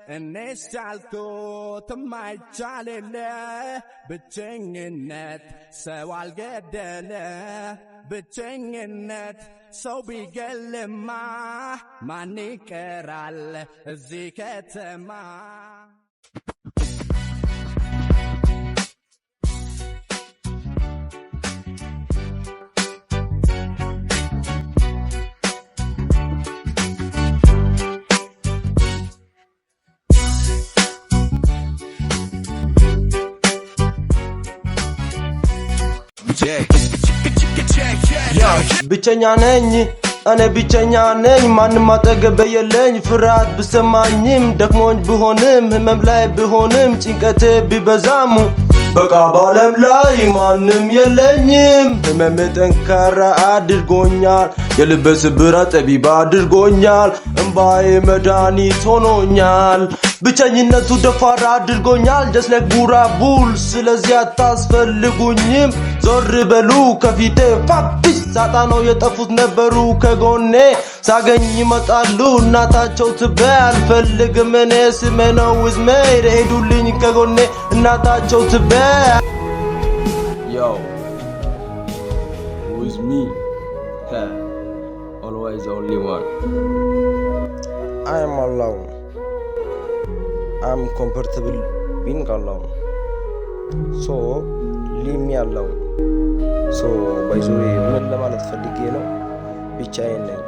እኔስ ቻልኩት የማይቻል የለ። ብቸኝነት ሰው አልገደለ፣ ብቸኝነት ሰው ቢገልማ ማን ይቀራል እዚህ ከተማ? ብቸኛ ነኝ፣ እኔ ብቸኛ ነኝ፣ ማንም አጠገቤ የለኝ። ፍርሃት ብሰማኝም፣ ደክሞኝ ብሆንም፣ ህመም ላይ ብሆንም፣ ጭንቀቴ ቢበዛም፣ በቃ በዓለም ላይ ማንም የለኝም። ህመሜ ጠንካራ አድርጎኛል፣ የልቤ ስብራት ጠቢብ አድርጎኛል፣ እምባዬ መድኃኒት ሆኖኛል። ብቸኝነቱ ደፋር አድርጎኛል፣ just like ቡራቡል። ስለዚህ አታስፈልጉኝም፣ ዞር በሉ ከፊቴ። Fuck this። ሳጣ ነው የጠፉት፣ ነበሩ ከጎኔ፣ ሳገኝ ይመጣሉ። እናታቸው ትበይ፣ አልፈልግም እኔ። ስሜ ነው ውዝሜ፣ ሄዱልኝ ከጎኔ፣ እናታቸው ትበይ። Yo, with me? Huh. Always only one. I am alone. I'm comfortable being alone. So leave me alone. So by the way፣ ምን ለማለት ፈልጌ ነው? ብቻዬን ነኝ።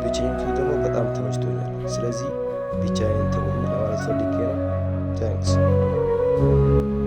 ብቸኝነቱ ደግሞ በጣም ተመችቶኛል። ስለዚህ ብቻዬን ተውኝ ለማለት ፈልጌ ነው። Thanks.